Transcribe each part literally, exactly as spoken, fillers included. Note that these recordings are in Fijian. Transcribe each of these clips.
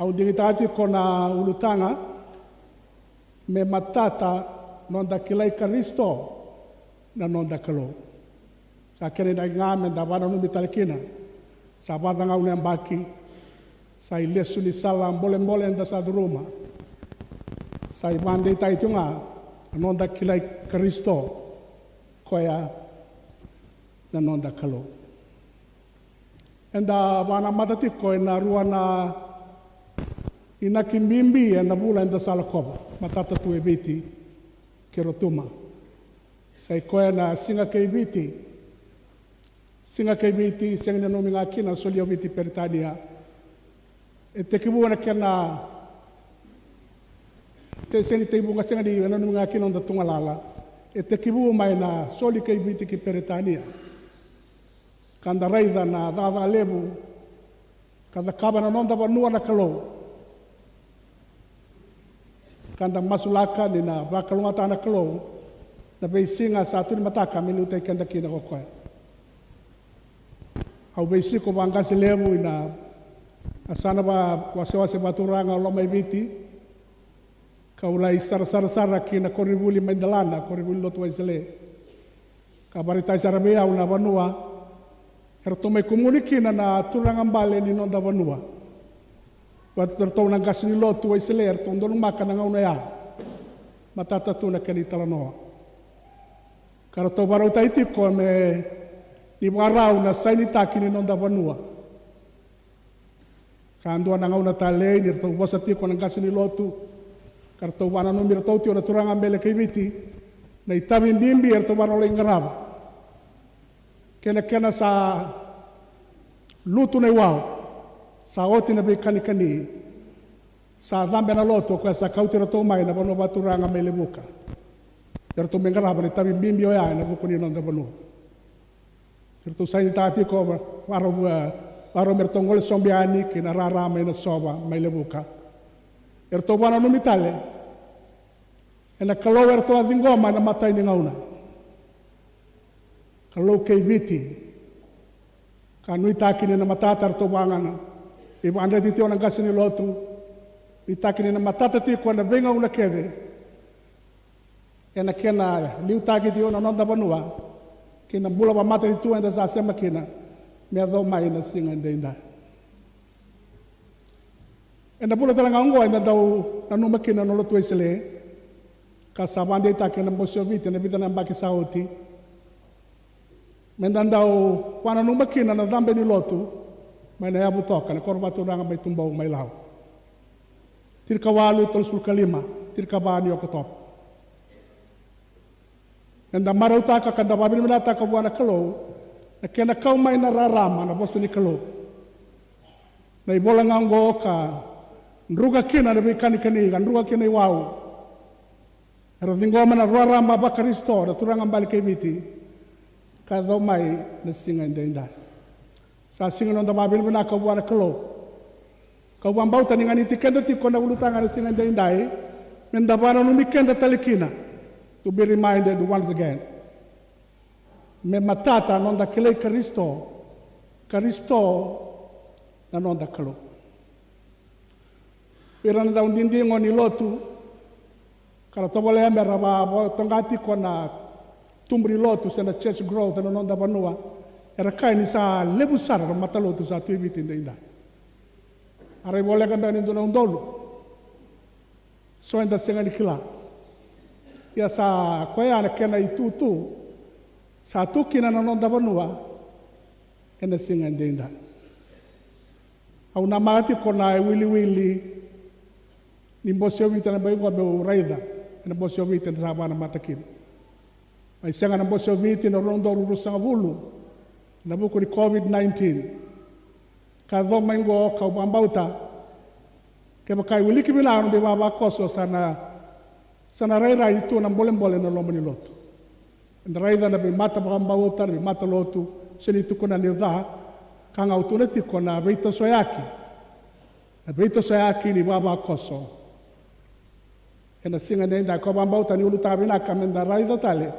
Au digitaka tiko na ulutaga, me matata noda kilai Karisito na noda Kalou. Sa kena inaki ga me da vananumi tale kina. Sa vacagau na yabaki, sa ilesu ni sala bolebole eda sa curuma. Sa ivadeitaki tiko ga na noda kilai Karisito, koya na noda Kalou. Eda vanamata tiko ena rua na inaki bibi ena vula eda sa lakova, matata tu e Viti kei Rotuma. Sa i koya na Siga kei Viti. Siga kei Viti, sega ni nanumi ga kina na soli o Viti Peritania. E tekivu na kena, te, sega ni tekivu ga, sega ni nanumi ga kina na noda tu galala. E tekivu mai na soli kei Viti ki Peritania. Ka da raica na cakacaka levu ka cakava na noda vanua na Kalou. Ka da masulaka ni na vakalougatataka na Kalou na veisiga sa tu ni mataka me liutaki keda kina ko koya. Au veisiko vaqase levu ina yasana va, wasewase vaturaga o Lomaiviti. Kau lai sarasara sara ki na koronivuli mai Delana, koronivuli lotu Wesele. Ka vakaraitaki sara vei au na vanua eratou mai kumuni kina na turaga bale ni noda vanua. Vata ratou na qase ni lotu Wesele eratou donumaka na gauna oya. Matata tu na kena italanoa. Ka ratou vakarautaki tiko me ni vakarau na sainitaki ni noda vanua. Sa dua na gauna talei ni ratou vosa tiko na qase ni lotu, ka ratou vakananumi iratou tiko na turaga bale kei Viti na itavi bibi eratou vakarau lai qarava. Kena, kena sa lutu na iwau, sa oti na veikanikani, sa cabe na lotu o koya sa kauti iratou mai na vanua vaturaga mai Levuka. Eratou mai qarava na itavi bibi oya ena vuku ni noda vanua. Eratou sainitaka tiko va, vakarau, vakarau me ratou gole sobu yani ki na rarama ena sova mai Levuka. Eratou vakananumi tale ena Kalou eratou a ciqoma ena imatai ni gauna. Kalou kei Viti. Ka nuitaki ni na matata eratou vagana. Veivakadreti tiko na qase ni lotu. Nuitaki ni na matata tiko ena veigauna kece. Ena kena liutaki tiko na noda vanua kei na bula vakamatanitu eda sa sema kina me yaco mai na siga edaidai. Ena vula tale ga oqo eda dau nanuma kina na lotu Wesele, ka sa vakadeitaki ena Bose o Viti ena vica na yabaki sa oti. Meda dau vakananuma kina na cabe ni lotu mai na yavu toka, na koro vaturaga mai Tubou mai Lau. Tirikawalu, tolusagavulu ka lima, tirikava ni Okotova. Eda marautaka ka da vakavinavinakataka vua na Kalou na kena kau mai na rarama na vosa ni Kalou. Na ivola ga oqo ka druka kina na veikanikani, ka druka kina iwau. Era ciqoma na rarama vaKarisito na turaga bale kei Viti, ka yaco mai na siga edaidai. Sa siga noda vakavinavinaka vua na Kalou. Kau vakabauta ni ganiti keda tiko na ulutaga na siga edaidai, meda vakananumi keda tale kina. To be reminded once again. Me matata noda kilai Karisito, Karisito na noda Kalou. Vei ira na dau didigo ni lotu, ka ra tovolea me ra vakatoqa tiko na tubu ni lotu se na church growth ena noda vanua, era kaya ni sa levu sara na matalotu sa tu e Viti edaidai. A rai voleka beka ni dua na udolu. So eda sega ni kila. Ia sa koya na kena itutu sa tu kina na noda vanua ena siga edaidai. Au namaka tiko na iwiliwili ni Bose o Viti ena bai oqo meu raica ena Bose o Viti eda sa vakanamata kina. Mai sega na Bose o Viti ena rua na udolu ruasagavulu ena vuku ni COVID nineteen. Ka yaco mai oqo kau vakabauta kevaka e wiliki vinaka na noda ivavakoso sa na, sa na rairai tu na bolebole ena loma ni lotu. Eda raica na veimata vakabauta, na veimata lotu, se ni tukuna ni ca, ka ga au tukuna tiko na veitosoyaki. Na veitosoyaki ni vavakoso. Ena siga edaidai, kau vakabauta ni ulutaga vinaka meda raica tale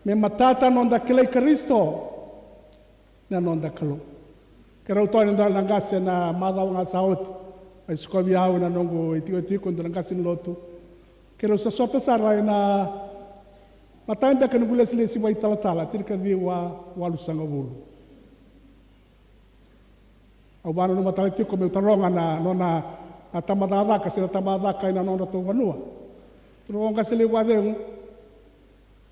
me matata noda kilai Karisito na noda Kalou. Keirau toka ni dua na qase na macawa ga sa oti, Mai sikovi au ena noqu itikotiko e dua na qase ni lotu. Keirau sosota sara ena matai beka ni noqu lesilesi vakaitalatala, tinikaciwa walusagavulu. Au vakananuma tale tiko meu taroga na nona a tabacakacaka se na tabacakacaka ena nodratou vanua. Turaga qase levu vakacegu,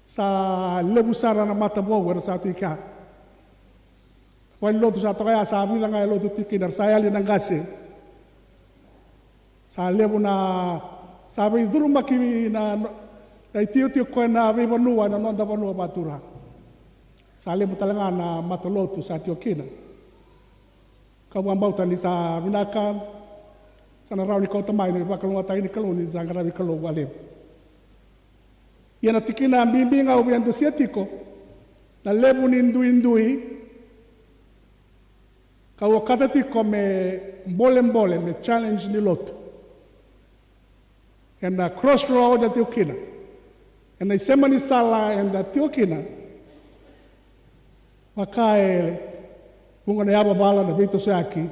sa levu sara na mata vou era sa tu i kea. Valenilotu sa toka ya, sa vica ga e lotu tiko kina, era sa yali na qase. Sa levu na, sa veicurumaki na, na itikotiko ena veivanua, ena noda vanua vakaturaga. Sa levu tale ga na matalotu sa tiko kina. Kau vakabauta ni sa vinaka, sa na rawa ni kauta mai na veivakalougatataki ni Kalou ni sa qaravi Kalou vakalevu. Ia na tikina bibi ga au via dusia tiko, na levu ni duidui, kau okata tiko me bolebole, me challenge ni lotu. Ena crossroad eda tiko kina, ena isema ni sala eda tiko kina, vaka e vuqa na yavavala, na veitosoyaki,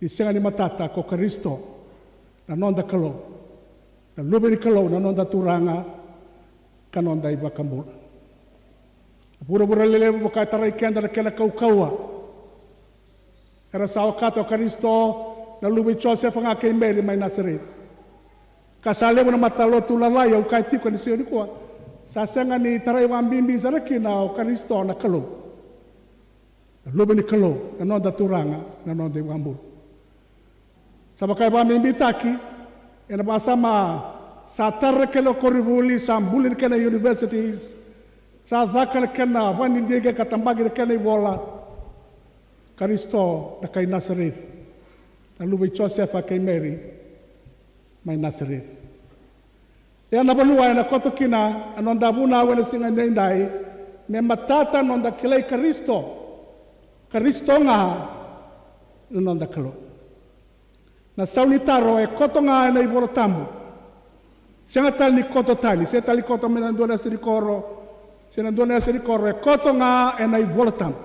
ni sega ni matata ko Karisito na noda Kalou, na Luve ni Kalou, na noda Turaga ka noda iVakabula. Na vuravura lelevu vaka e tarai keda na kena kaukauwa. Era sa okata o Karisito na luve i Josefa ga kei Meri mai Nasareci. Ka sa levu na matalotu lalai, au kaya tiko ena siga nikua, sa sega ni tarai vakabibi sara kina o Karisito na Kalou, na Luve ni Kalou, na noda Turaga, na noda iVakabula. Sa vaka e vakabibitaki ena vakasama, sa tara na kena koronivuli, sa buli na kena universities, sa caka na kena vakadidike ka tabaki na kena ivola. Karisito na kai Nasareci, na luve i Josefa kei Meri mai Nasareci. Ia na vanua ena koto kina na noda vunau ena siga edaidai, me matata na noda kilai Karisito. Karisito ga na noda Kalou. Na sau ni taro e koto ga ena iVola Tabu. Sega tale ni koto tani, se tale ni koto mai na dua na yasa ni koro, se na dua na yasa ni koro, e koto ga ena iVola Tabu.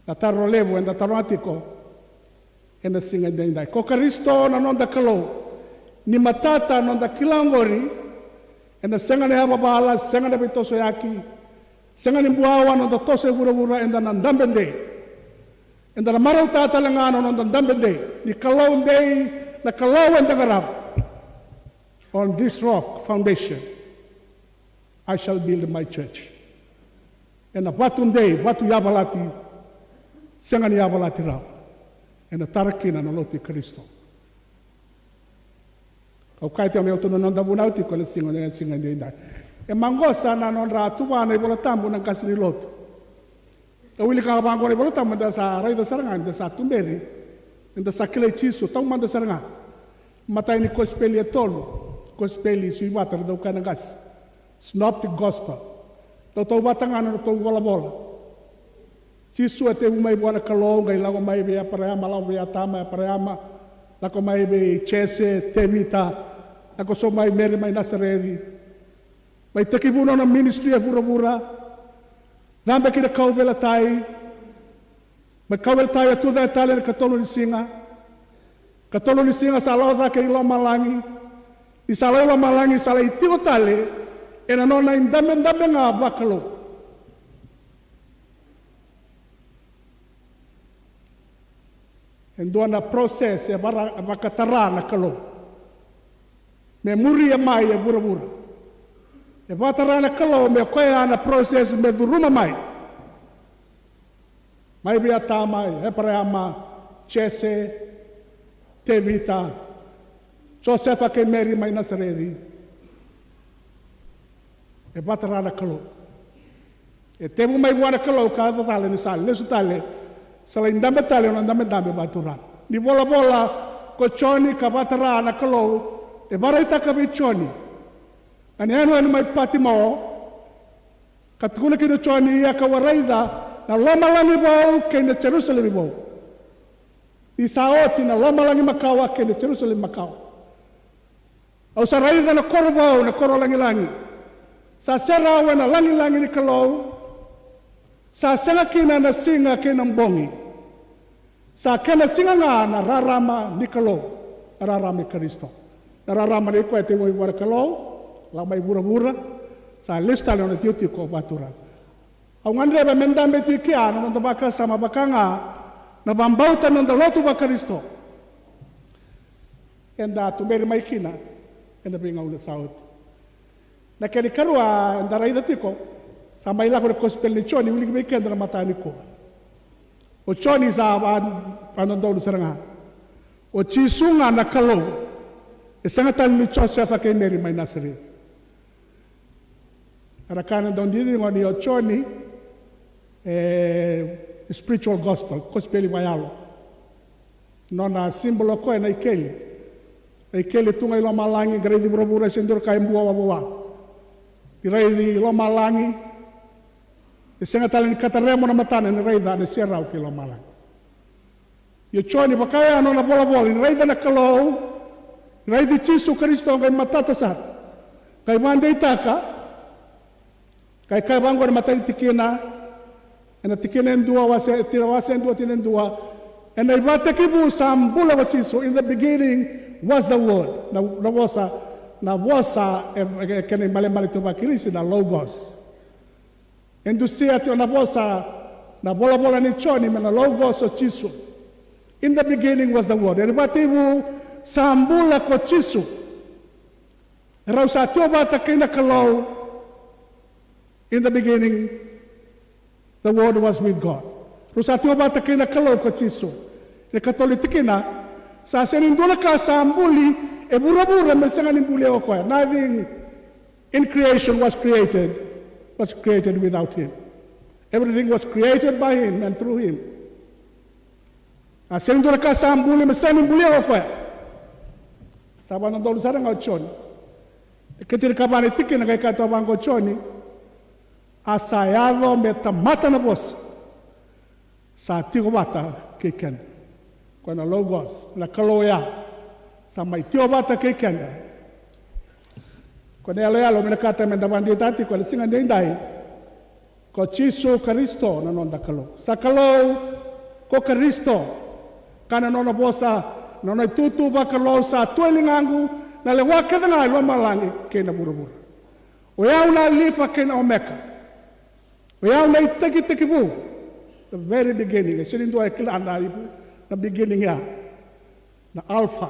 Na taro levu eda taroga tiko ena siga edaidai. Ko Karisito na noda Kalou. Ni matata na noda kila oqori, ena sega na yavavala, sega na veitosoyaki, sega ni buawa na noda toso e vuravura, eda na dabe dei. Eda na marautaka tale ga na noda dabe dei. Ni Kalou dei na Kalou eda qarava. On this rock foundation I shall build my church. Ena vatu dei, vatu yavalati, sega ni yavalati rawa, ena tara kina na lotu i Karisito. Au kaya tiko me yau tu na noda vunau tiko ena siga, ena siga edaidai. E maqosa na nodra tuva na iVola Tabu na qase ni lotu. Da wilika ga vaqo na iVola Tabu, da sa raica sara ga ni da sa tuberi, ni da sa kilai Jisu taumada sara ga. Matai ni kosipeli e tolu, kosipeli sui vata, da dau kaya na qase. Synoptic Gospel. Tautauvata ga na nodratou volavola. Jisu e tevu mai vua na Kalou, qai lako mai vei Eparayama, lako vei Atama, Eparayama, lako mai vei Jese, Tevita, lako so mai Meri mai Nasareci. Mai tekivu nona ministry e vuravura. Cabe ki na kauveilatai. Mai kauveilatai e tucake tale ena katolu ni siga. Katolu ni siga sa lako cake i lomalagi. Ni sa lako i lomalagi sa lai tiko tale ena nona idabedabe ga vakalou. E dua na process e vara-, vakatara na Kalou me muria mai e vuravura. E vakatara na Kalou me koya na process me curuma mai. Mai vei Atama, Eparayama, Jese, Tevita, Josefa kei Meri mai Nasareci. E vakatara na Kalou. E tevu mai vua na Kalou ka yaco tale ni sa lesu tale, sa lai dabe tale na dabedabe vakaturaga. Ni volavola ko Joni ka vakatara na Kalou, e vakaraitaka vei Joni. Na yanuyanu mai Patimo, ka tukuna kina o Joni, ia kau a raica na lomalagi vou kei na Jerusalemi vou. Ni sa oti na lomalagi makawa kei na Jerusalemi makawa. Au sa raica na koro vou, na koro lagilagi. Sa serau ena lagilagi ni Kalou. Sa sega kina na siga kei na bogi. Sa kena siga ga na rarama ni Kalou, na rarama i Karisito. Na rarama nei koya e tiko mai vua na Kalou, lako mai vuravura, sa lesu tale na nona itikotiko vakaturaga. Au gadreva me dabe tu i kea na noda vakasama vaka ga na vakabauta ni noda lotu vaKarisito. Eda tuberi mai kina ena veigauna sa oti. Na kena ikarua eda raica tiko, sa mai lako na kosipeli nei Joni, wiliki vei keda na mataka nikua. O Joni sa va, vadodonu sara ga. O Jisu ga na Kalou, e sega tale ni Josefa kei Meri mai Nasareci. Era kaya na dau didigi ni o Joni, e, spiritual gospel, kosipeli vakayalo. Nona simbolo o koya na ikeli. Na ikeli tu ga i lomalagi, qai raici vuravura, e sega ni dua na ka e bua wavoa. Ni raici lomalagi, e sega tale ni kataremo na matana ni raica na serau kei lomalagi. Io Joni, vaka ya nona volavola, ni raica na Kalou, ni raici Jisu Karisito, qai matata sara, qai vakadeitaka, qai kaya vaqo na matai ni tikina, ena tikina e dua, wase, tira wase e dua, tikina e dua, ena ivakatekivu sa bula ko Jisu, in the beginning was the Word. Na, na vosa, na vosa, e, e, e kena ibalebale tu vaKirisi, na Logos. E dusia tiko na vosa, na volavola nei Joni me na Logos o Jisu. In the beginning was the Word. Ena ivakatekivu sa bula ko Jisu. Rau sa tiko vata kei na Kalou. In the beginning, the Word was with God. Rau sa tiko vata kei na Kalou ko Jisu. Ena ikatolu ni tikina, sa sega ni dua na ka sa buli e vuravura me sega ni bulia ko koya. Nothing in creation was created, was created without him. Everything was created by him and through him. A sega ni dua na ka sa buli me sega ni bulia ko koya. Sa vakadodonu sara ga o Joni. E kena tinikava ni tikina qai kaya toka vaqo o Joni, a sa yaco me tamata na vosa. Sa tiko vata kei keda. Koya na Logos, na Kalou ya. Sa mai tiko vata kei keda. Koya na yaloyalo me na kata me da vakadeitaka tiko ena siga edaidai. Ko Jisu Karisito na noda Kalou. Sa Kalou ko Karisito. Ka na nona vosa, na nona itutu vakalou sa tu e ligaqu, na lewa kece ga e lomalagi kei na vuravura. O yau na Alifa kei na Omeka. O yau na itekitekivu. The very beginning. E sega ni dua e kila na, na beginning ya. Na Alpha.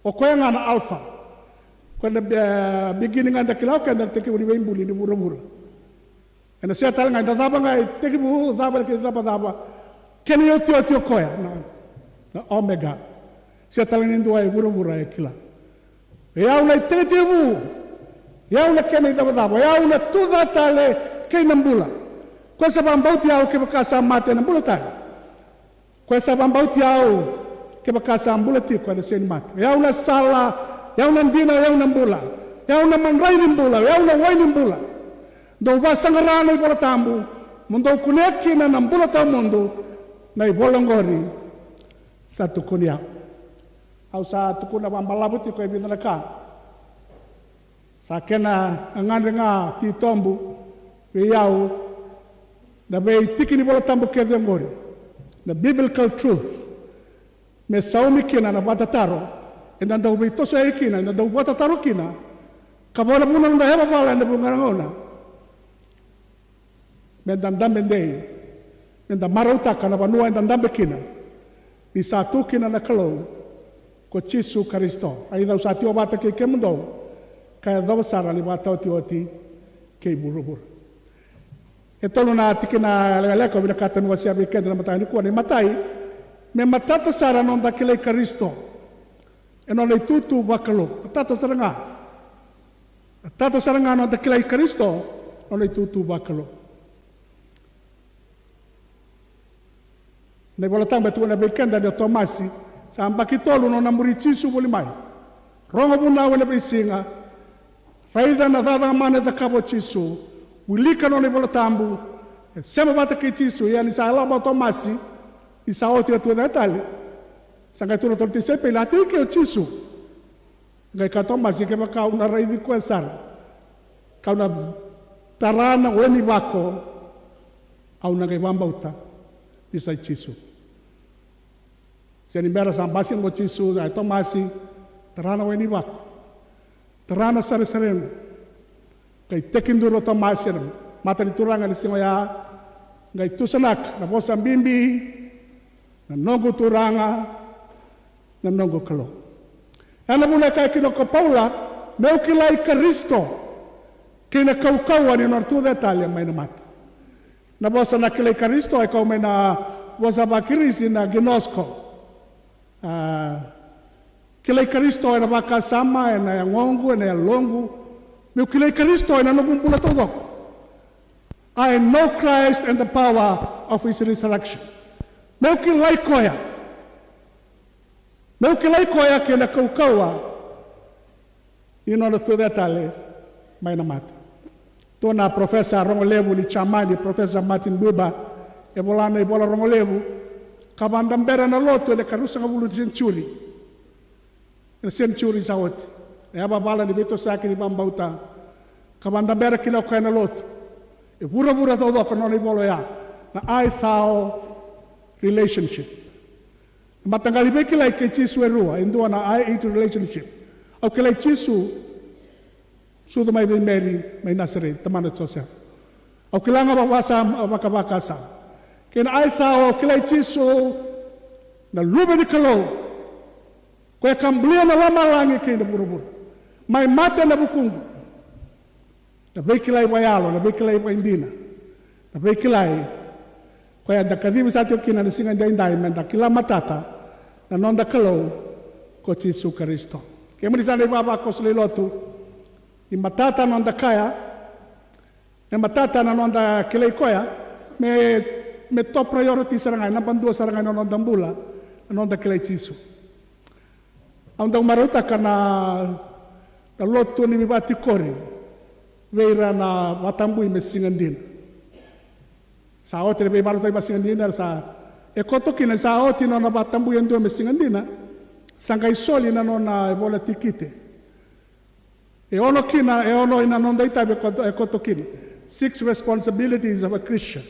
O koya ga na Alpha. Koya na, e, beginning ga da kila o koya na tekivu ni veibuli ni vuravura. Ena sega tale ga eda cava ga e tekivu, cava na kena icavacava. Kena iotioti o koya na, na Omega. Sega tale ni dua e vuravura e kila. O yau na itekitekivu, o yau na kena icavacava, o yau na tuca tale kei na bula. Koya sa vakabauti au kevaka sa mate ena bula tale. Koya sa vakabauti au kevaka sa bula tiko ena sega ni mate. O yau na sala, o yau na dina, o yau na bula. O yau na madrai ni bula, o yau na wai ni bula. Dou vakasaqara na iVola Tabu, mo dou kunea kina na bula tawamudu, na ivola oqori sa tukuni au. Au sa tukuna vakabalavu tiko e vica na ka. Sa kena gagadre ga titobu vei au na veitiki ni Vola Tabu kece oqori, na biblical truth. Me saumi kina na vakatataro eda dau veitosoyaki kina, eda dau vakatataro kina, ka vaka na vuna noda yavavala ena vuqa na gauna. Meda dabe dei, meda marautaka na vanua eda dabe kina, ni sa tu kina na Kalou ko Jisu Karisito. A i cau sa tiko vata kei kemudou, ka yacova sara ni vakataotioti kei vuravura. E tolu na tikina lekaleka au vinakata meu wasea vei keda na mataka nikua. Na imatai, me matata sara na noda kilai Karisito. E nona itutu vakalou. Matata sara ga. Matata sara ga na noda kilai Karisito, nona itutu vakalou. Na iVola Tabu e tukuna vei keda ni o Tomasi, sa yabaki tolu nona muri Jisu voli mai. Rogo vunau ena veisiga. Raica na cakacaka mana e cakava o Jisu. Wilika nona iVola Tabu. E sema vata kei Jisu, ia ni sa yalava o Tomasi, ni sa oti na tucake tale. Sa qai tukuna tolu tisaipeli, a tiko i ke o Jisu. Qai kaya o Tomasi, kevaka au na raici koya sara, kau na tara na we ni vako, au na qai vakabauta ni sa i Jisu. Se ni bera sa basika o Jisu, a Tomasi, tara na wai ni vako. Tara na sarisarigu. Qai tekiduru o Tomasi ena mata ni Turaga ena siga oya. Qai tusanaka na vosa bibi, na noqu Turaga, na noqu Kalou. Ena vuna e kaya kina ko Paula, meu kilai Karisito kei na kaukauwa ni nona tucake tale mai na mate. Na vosa na kilai Karisito e kau mai na vosa vaKirisi na ginosko. A, kilai Karisito ena vakasama, ena yagoqu, ena yaloqu. Meu kilai Karisito ena noqu bula taucoko. I know Christ and the power of his resurrection. Meu kilai koya. Meu kilai koya kei na kaukauwa ni nona tucake tale mai na mate. Tua na profesa rogo levu ni Jamani, Profesa Martin Buber, e vola na ivola rogo levu, ka vakadabera na lotu ena ikaruasagavulu ni century. Ena century sa oti, na yavavala ni veitosoyaki ni vakabauta, ka vakadabera kina o koya na lotu. E vuravura taucoko na nona ivola oya, na I-thou relationship. Na mataqali veikilai kei Jisu e rua, e dua na I-it relationship. Au kilai Jisu, sucu mai vei Meri mai Nasareci, tamana o Josefa. Au kila ga vakavakasama, vakavakasama. Kei na I-thou, au kilai Jisu, na Luve ni Kalou. Koya ka bulia na lomalagi kei na vuravura. Mai mate ena vukuqu. Na veikilai vakayalo, na veikilai vakaidina, na veikilai koya eda kacivi sa tiko kina na siga edaidai, meda kila matata na noda Kalou ko Jisu Karisito. Kemuni sa na ivavakoso lewe ni lotu, ni matata na noda kaya, me matata na noda kilai koya, me, me top priority sara ga, e naba dua sara ga ena noda bula, na noda kilai Jisu. Au dau marautaka na, na lotu ni veivakatikori vei ira na vakatabui me siga dina. Sa oti na veivakarautaki vakasiga dina, era sa, e koto kina, sa oti na nona vakatabui e dua me siga dina, sa qai soli na nona ivola tikite. E ono kina, e ono na noda itavi e koto, e koto kina. Six responsibilities of a Christian.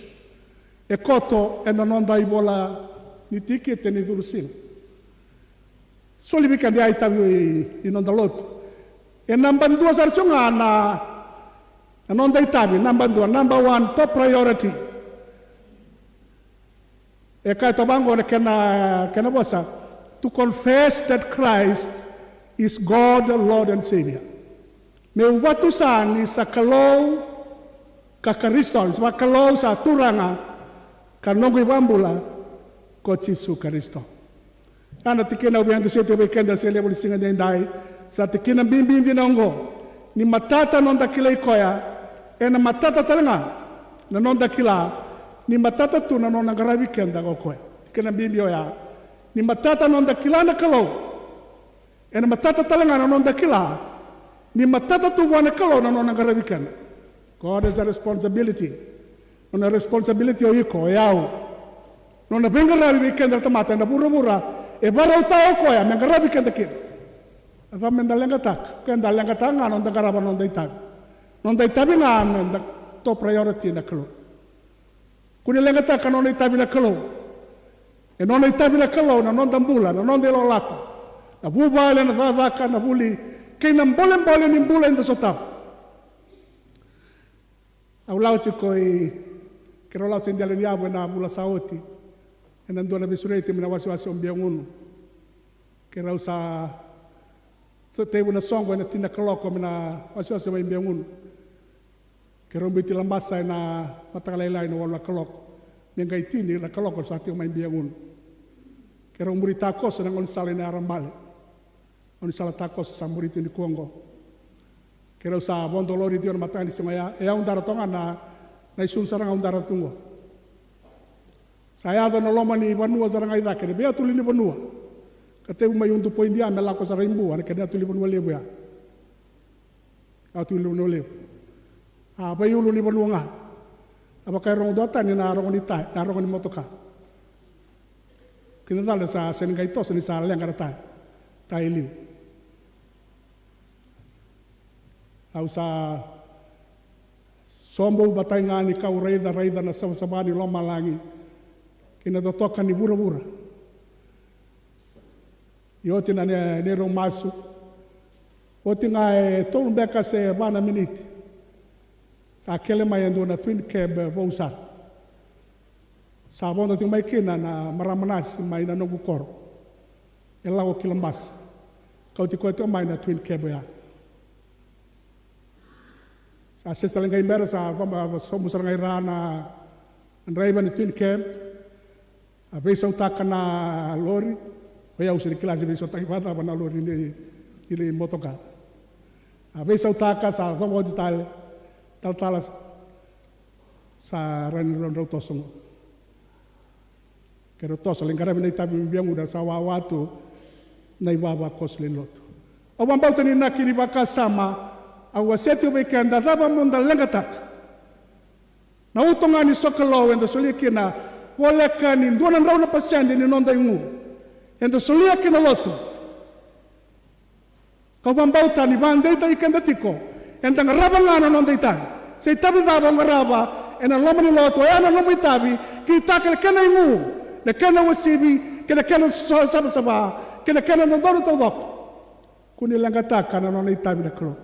E koto ena noda ivola ni tikite ni curu-siga. Soli vei keda na itavi i, i noda lotu. E naba dua sara tiko ga na, na noda itavi, naba dua, number one, top priority. E kaya toka vaqo na kena, kena vosa, to confess that Christ is God, Lord and Savior. Meu vatusa ni sa Kalou ka Karisito, ni sa vaKalou, sa Turaga ka noqu iVakabula ko Jisu Karisito. Ya na tikina au via dusia tiko vei keda se levu ni siga edaidai. Sa tikina bibi dina oqo. Ni matata noda kilai koya, ena matata tale ga na noda kila. Ni matata tu na nona qaravi keda ko koya. Tikina bibi oya. Ni matata noda kila na Kalou, ena matata tale ga na noda kila. Ni matata tu vua na Kalou na nona qaravi keda. God has a responsibility. Nona responsibility o iko, o yau. Nona veiqaravi vei keda na tamata ena vuravura, e vakarautaka o koya me qaravi keda kina. A cava meda leqataka? Keda leqataka ga noda qarava noda itavi. Noda itavi ga meda top priority na Kalou. Kua ni leqataka nona itavi na Kalou. E nona itavi na Kalou na noda bula, na noda ilakolako, na vuvale, na cakacaka, na vuli, kei na bolebole ni bula eda sotava. Au lako tiko i, keirau lako tiko i dela ni yavu ena vula sa oti, ena dua na veisureti mai na wasewase o Biagunu. Keirau sa tevu na soqo ena tini na kaloko mai na wasewase mai Biagunu. Keirau biuti Labasa ena mataka lailai na walu na kaloko. Me qai tini na kaloko sa tiko mai Biagunu. Keirau muri Takoso na gaunisala i Nayarabale. Gaunisala Takoso sa muri tiko nikua oqo. Keirau sa vodo lori tiko na mataka ni siga oya, e au dara toka ga na, na isulu sara ga au dara tu oqo. Sa yaco na loma ni vanua sara ga i cake, na veiyatuli ni vanua. Ka tevu mai Udupoidia me lako sara i Bua, na kena yatuli vanua levu ya. Yatuli vanua levu. A veiulu ni vanua ga. A vaka e rogo duatani na rogo ni tai, na rogo ni motoka. Kena cala sa sega ni qai toso ni sa leqa na tai, tai e liu. Au sa sobu vata ga ni kau raica, raica na savasava ni lomalagi kei na totoka ni vuravura. Ni oti na ne-, neirau masu, oti ga e tolu beka se va na miniti, sa kele mai e dua na twin cab vou sara. Sa vodo tiko mai kina na marama nasi mai na noqu koro e lako ki Labasa. Kauti koya tiko mai na twin cab oya. Sa sesa tale ga i bera, sa coba, sobu sara ga i ra na draiva ni twin cab. A veisautaka na lori. O yau sega ni kila se veisautaki vakacava na lori ni, ni motoka. A veisautaka, sa coba oti tale, talatala, sa rawa ni drau toso qo. Keirau toso, lai qaravi na itavi bibi, sa wawa tu na ivavakoso lewe ni lotu. Au vakabauta ni inaki ni vakasama au wasea tiko vei keda, cava mo da leqataka. Na uto ga ni sokalou eda solia kina, voleka ni dua na drau na pasede ni noda igu eda solia kina lotu. Kau vakabauta ni vakadeitaki keda tiko, eda qarava ga na noda itavi. Se itavi cava o qarava ena loma ni lotu, oya na nomu itavi, kitaka na kena igu, na kena uasivi, kei na kena so-, savasava, kei na kena dodonu taucoko. Kua ni leqataka na nona itavi na Kalou.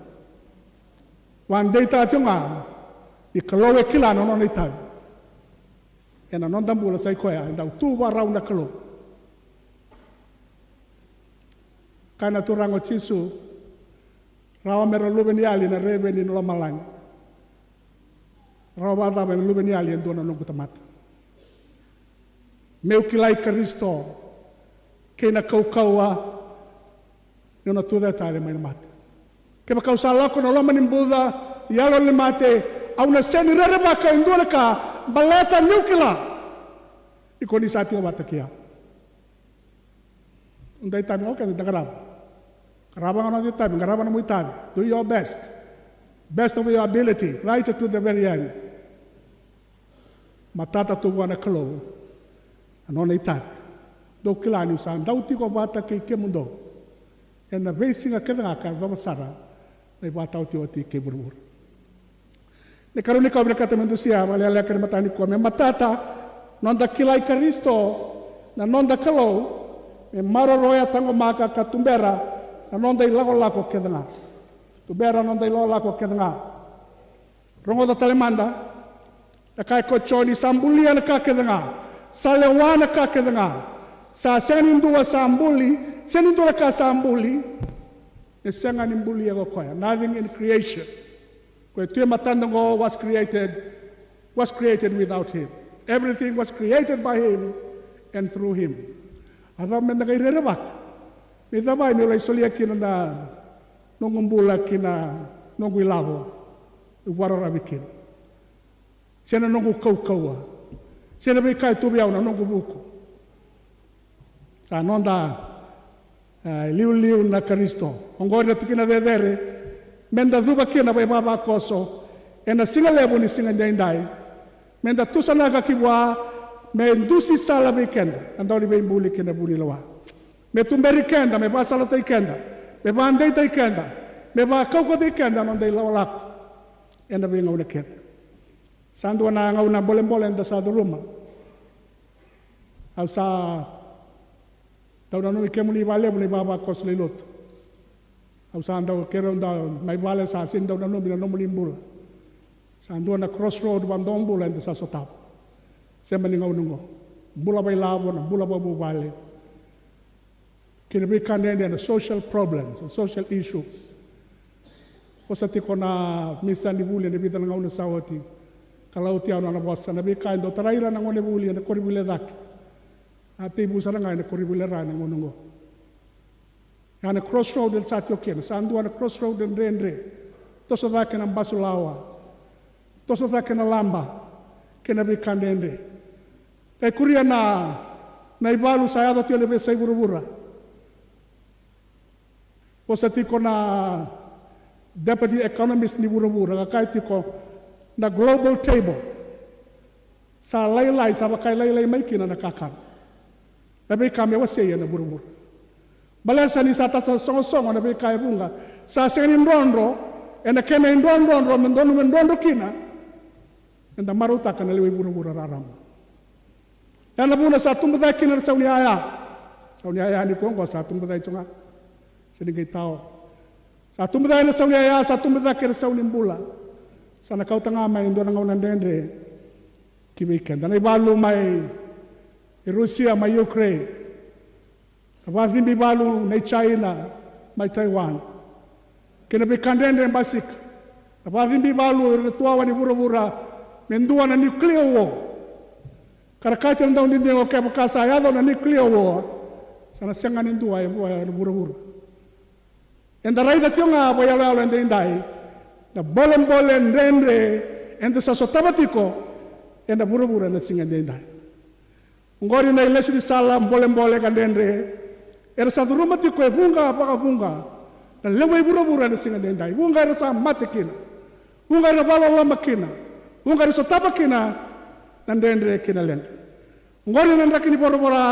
Vakadeitaka tiko ga ni Kalou e kila na nona itavi. Ena noda bula sa i koya e dau tu vakarau na Kalou. Kaya na Turaga o Jisu, rawa me ra luveniyali na reveni ni lomalagi. Rawa vakacava me luveniyali e dua na noqu tamata? Meu kilai Karisito kei na kaukauwa ni nona tucake tale mai na mate. Kevaka au sa lako na loma ni buca ni yalo ni mate, au na sega ni rerevaka e dua na ka, baleta niu kila ni ko ni sa tiko vata kei au. Noda itavi, okay, da qarava. Qarava ga noda itavi, qarava nomu itavi. Do your best. Best of your ability, right to the very end. Matata tu vua na Kalou na nona itavi. Dou kila niu sa dau tiko vata kei kemudou ena veisiga kece ga ka yacova sara na ivakataotioti kei vuravura. Na ikarua ni ka au vinakata me dusia vakalekaleka ena mataka nikua, me matata noda kilai Karisito na noda Kalou, me maroroya, taqomaka ka tubera na noda ilakolako kece ga. Tubera na noda ilakolako kece ga. Rogoca tale mada na ka e kaya o Joni, sa bulia na ka kece ga, sa lewa na ka kece ga. Sa sega ni dua sa buli, sega ni dua na ka sa buli e sega ni bulia ko koya. Nothing in creation, ko e tu e matada oqo, was created, was created without him. Everything was created by him and through him. A cava meda qai rerevaka? Me cava, meu lai solia kina na noqu bula ki na noqu ilavo, meu vakararavi kina, se na noqu kaukauwa, se na veika e tu vei au na noqu vuku? Sa noda, e, liuliu na Karisito. Oqori na tikina cecere meda cuva kina vei vavakoso ena siga levu ni siga edaidai. Meda tusanaka ki vua me dusi sala vei keda na Dauniveibuli kei na Vunilewa. Me tuberi keda, me vakasalataki keda, me vakadeitaki keda, me vakaukauwataki keda na noda ilakolako ena veigauna kece. Sa dua na gauna bolebole eda sa curuma. Au sa dau nanumi kemuni vakalevu na ivavakoso lewe ni lotu. Au sa dau, keirau dau mai vale, sa sega ni dau nanumi na nomuni bula. Sa dua na crossroad vakadomobula eda sa sotava. Sema ni gauna oqo, bula vakailavo, na bula vakavuvale, kei na veika dredre, na social problems, na social issues. Vosa tiko na misa ni vuli ena vica na gauna sa oti, ka lauti au na nona vosa, na veika e dau tarai ira na gonevuli ena koronivuli e cake, a tekivu sara ga ena koronivuli e ra ena gauna oqo. Ia na crossroad eda sa tiko kina, sa dua na crossroad dredre. Toso cake na basulawa, toso cake na laba, kei na veika dredre. Qai kuria na, na ivalu sa yaco tiko ena veiyasai vuravura. Vosa tiko na deputy economist ni vuravura, ka kaya tiko na global table sa lailai, sa vaka e lailai mai kina na kakana. Na veika me wasei ena vuravura. Baleta ni sa tasogosogo na veika e vuqa, sa sega ni drodro ena kena idrodrodro me donu me drodro kina. Eda marautaka na lewe i vuravura rarama. Ya na vuna sa tubu cake kina na sau ni yaya. Sau ni yaya nikua oqo sa tubu cake tu ga. Sega ni qai tao. Sa tubu cake na sau ni yaya, sa tubu cake na sau ni bula. Sa na kauta ga mai e dua na gauna dredre ki vei keda. Na ivalu mai Rusia, mai Ukraine. Na vacibi valu nei China, mai Taiwan. Kei na veika dredre e basika. Na vacibi valu ira na tuawa ni vuravura me dua na nuclear war. Ka ra kaya na daudidigo, kevaka sa yaco na nuclear war, sa na sega ni dua e vu-, e vuravura. Eda raica tiko ga vakayaloyalo edaidai na bolebole dredre eda sa sotava tiko ena vuravura ena siga edaidai. Oqori na ilesunisala bolebole ka dredre era sa curuma tiko e vuqa vakavuqa na lewe i vuravura ena siga edaidai. Vuqa era sa mate kina, vuqa era vakaloloma kina, vuqa era sotava kina na dredre kei na leqa. Oqori na draki ni voravora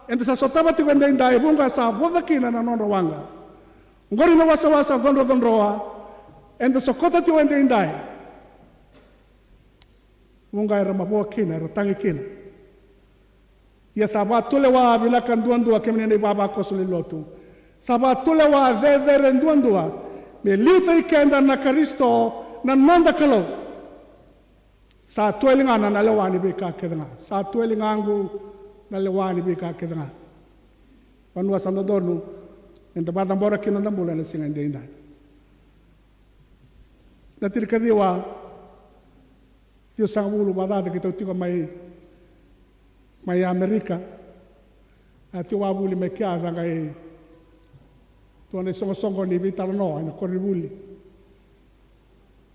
eda sa sotava tiko edaidai, vuqa sa voca kina na nodra waqa. Oqori na wasawasa codrocodroa eda sokota tiko edaidai, vuqa era mavoa kina, era tagi kina. Ia sa vakatulewa vinaka duadua, kemuni na ivavakoso ni lotu. Sa vakatulewa cecere duadua me liutaki keda na Karisito na noda Kalou. Sa tu e ligana na lewa ni veika kece ga. Sa tu e ligaqu na lewa ni veika kece ga. Vanua sa dodonu meda vakacabora kina noda bula ena siga edaidai. Na tinikaciwa ciwasagavulu vakacaca keitou tiko mai, mai Amerika. A tiko vakavuli mai kea, sa qai tu na isoqosoqo ni veitalanoa ena koronivuli.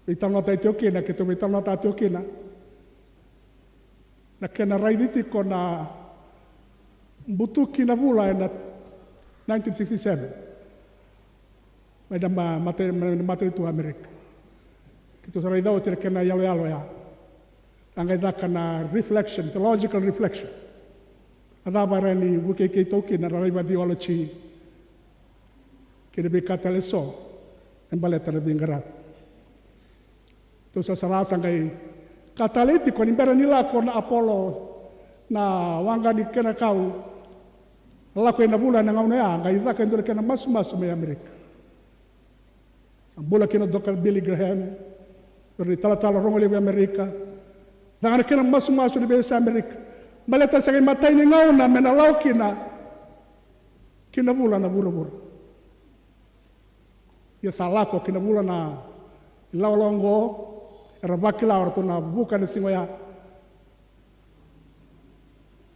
Veitalanoataki tiko kina, keitou veitalanoataka tiko kina na kena raici tiko na butuki na vula ena nineteen sixty-seven. Mai na ma-, mata-, mai na matanitu Amerika. Keitou sa raica oti na kena iyaloyalo ya. A qai caka na reflection, theological reflection. A cava era ni vukei keitou kina na raiva theology kei na veika tale eso e baleta na veiqaravi. Tou sa sara sa qai ka talei tiko ni bera ni lako na Apollo, na waqa ni kena kau, na lako ena vula ena gauna ya, qai caka e dua na kena masumasu mai Amerika. Sa bula kina o Doctor Billy Graham, o ira na italatala rogo levu i Amerika. Caka na kena masumasu ni veiyasai Amerika. Baleta sa qai matai ni gauna me na lako kina ki na vula na vuravura. Ia sa lako ki na vula na ilawalawa oqo, era vakila o ratou na vuka ena siga oya.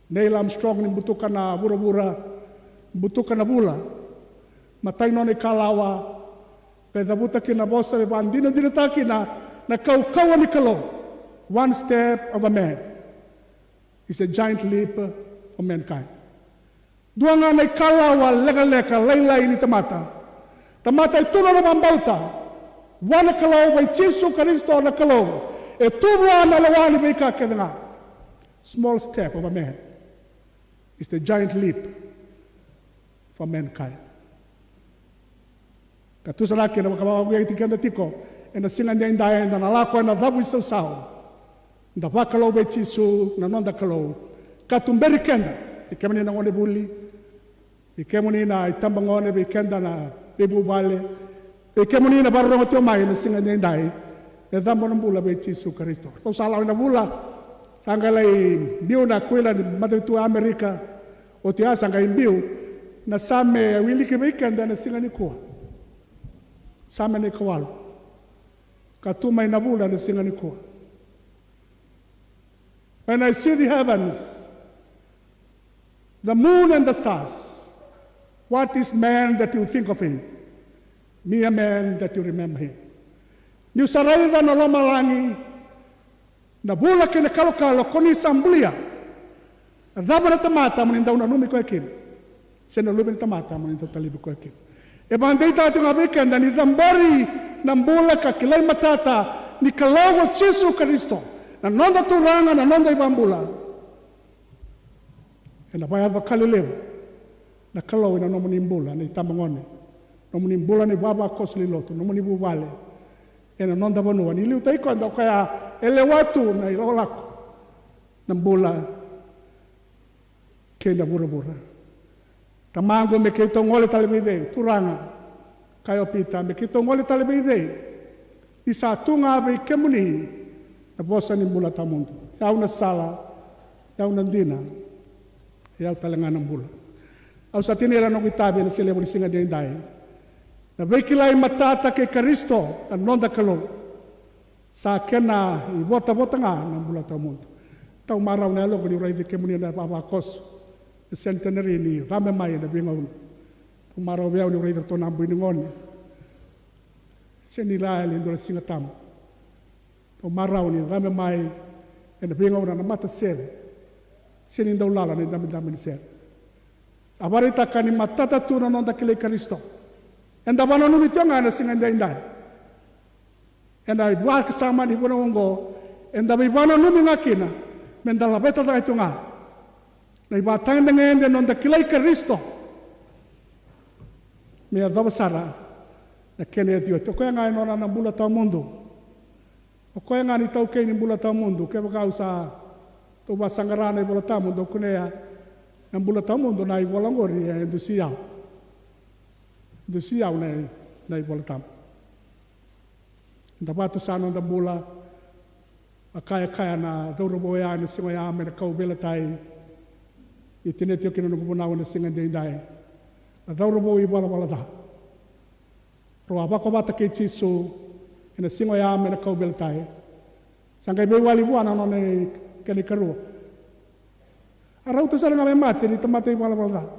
Neil Armstrong ni butuka na vuravura, butuka na vula. Matai nona ikalawa, qai cavuta kina na vosa me vakadinadinataka kina na kaukauwa ni Kalou. One step of a man is a giant leap for mankind. Dua ga na ikalawa lekaleka lailai ni tamata. Tamata e tu nona vakabauta vua na Kalou, vei Jisu Karisito na Kalou, e tu vua na lewa ni veika kece ga. Small step of a man is the giant leap for mankind. Ka tu sara kina vakavakavueti keda tiko ena siga edaidai, eda na lako ena cavuisausau. Da vakalou vei Jisu na noda Kalou, ka tuberi keda, vei kemuni na gonevuli, vei kemuni na itabagone, vei keda na veivuvale, vei kemuni na vakarorogo tiko mai ena siga edaidai, me cabo na bula vei Jisu Karisito. Ratou sa lako ena vula, sa qai lai biu na kuila ni matanitu Amerika, oti ya sa qai biu na Same e wiliki vei keda ena siga nikua. Same na ikawalu. Ka tu mai na vula ena siga nikua. When I see the heavens, the moon and the stars, what is man that you think of him? Me a man that you remember him. Niu sa raica na lomalagi, na vula kei na kalokalo ko ni sa bulia. A cava na tamata mo ni dau nanumi koya kina? Se na luve ni tamata mo ni dau talevi koya kina? E vakadeitaka tiko ga vei keda ni cabori na bula ka kilai matata ni Kalou ko Jisu Karisito, na noda Turaga, na noda iVakabula. Ena vakayaco ka lelevu na Kalou ena nomuni bula na itabagone, nomuni bula na ivavakoso ni lotu, nomuni vuvale, ena noda vanua. Ni liutaki koya, o koya e lewa tu na ilakolako, na bula kei na vuravura. Tamaqu, me keitou gole tale vei cei? Turaga, kaya o Pita, me keitou gole tale vei cei? Ni sa tu ga vei kemuni na vosa ni bula tawamudu. E au na sala, e au na dina, e au tale ga na bula. Au sa tinia na noqu itavi ena siga levu ni siga edaidai. Na veikilai matata kei Karisito na noda Kalou. Sa kena ivotavota ga na bula tawamudu. Tau marau na yaloqu niu raici kemuni ena vavakoso, na centenary ni cabe mai ena veigauna. Tau marau vei au niu raici ratou na bui ni gone. Sega ni la yali e dua na Siga Tabu. Tau marau ni cabe mai ena veigauna na matasere. Sega ni dau lala na idabedabe ni sere. Sa vakaraitaka ni matata tu na noda kilai Karisito. Eda vananumi tiko ga ena siga edaidai. Ena ivakasama ni vanua oqo, eda veivananumi ga kina, meda laveta cake tiko ga na ivakatagedegede ni noda kilai Karisito. Me yacova sara na kena iotioti. O koya ga e nona na bula tawamudu. O koya ga na itaukei ni bula tawamudu. Kevaka au sa, tou vakasaqara na iVola Tabu, dou kunea na bula tawamudu, na ivola oqori e dusi au. E dusi au na, na iVola Tabu. Eda vatusa noda bula. A kaya, kaya na cauravou oya ena siga oya mai na kauveilatai. E tinia tiko kina noqu vunau ena siga edaidai. Na cauravou ivalavala ca. Rau a vakovata kei Jisu ena siga oya mai na kauveilatai. Sa qai veiwali vua na nona i-, kena ikarua. A rauta sara ga me mate ni tamata ivalavala ca.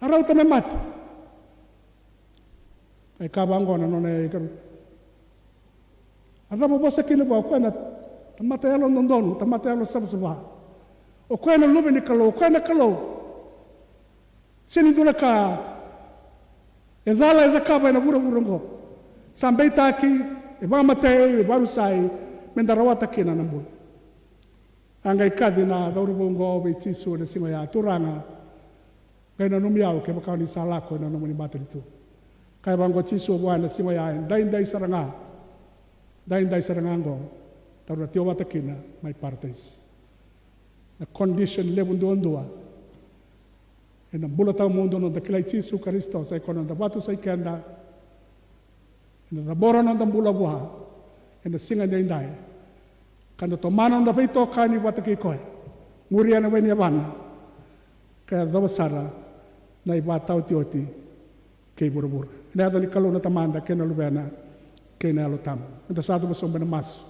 A rauta me mate. Qai kaya vaqo na nona ikarua. A cava o vosa kina vua? O koya na tamata yalododonu, tamata yalosavasava. O koya na Luve ni Kalou, o koya na Kalou. Sega ni dua na ka e cala e cakava ena vuravura oqo. Sa beitaki, e vakamatei, e vakarusai, meda rawata kina na bula. A qai kaci na cauravou oqo vei Jisu ena siga oya, Turaga, qai nanumi au kevaka ni sa lako ena nomuni matanitu. Kaya vaqo o Jisu vua ena siga oya, e daidai sara ga, daidai sara ga oqo, daru na tiko vata kina mai Parataisi. Na condition levu duadua ena bula tawamudu, noda kilai Jisu Karisito, sa i koya na noda vatusai keda. Eda cabora noda bula vua ena siga edaidai. Ka da tomana noda veitokani vata kei koya. Muria na we ni yavana. Ka yacova sara na ivakataotioti kei vuravura. Ena yaca ni Kalou na Tamada kei na Luvena kei na Yalo Tabu. Eda sa cuva sobu ena masu.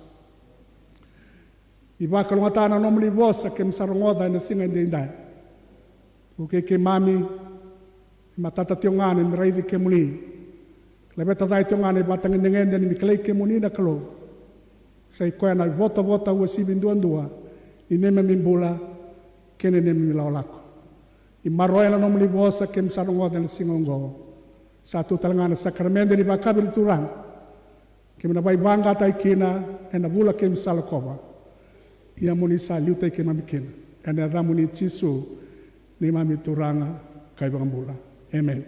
Ni vakalougatataka na nomuni vosa keimami sa rogoca ena siga edaidai. Vukei keimami, ni matata tiko ga ni raici kemuni. Laveta cake tiko ga na ivakatagedegede ni kilai kemuni na Kalou. Sa i koya na ivotavota uasivi duadua ni neimami bula kei na neimami lakolako. Ni maroroya na nomuni vosa keimami sa rogoca ena siga oqo. Sa tu tale ga na sakaramede ni vakayakavi ni Turaga. Keimami na vakaivakataki kina ena vula keimami sa lakova. Ia mo ni sa liutaki keimami kina. Ena yacamuni Jisu, neimami Turaga ka iVakabula. Emeni.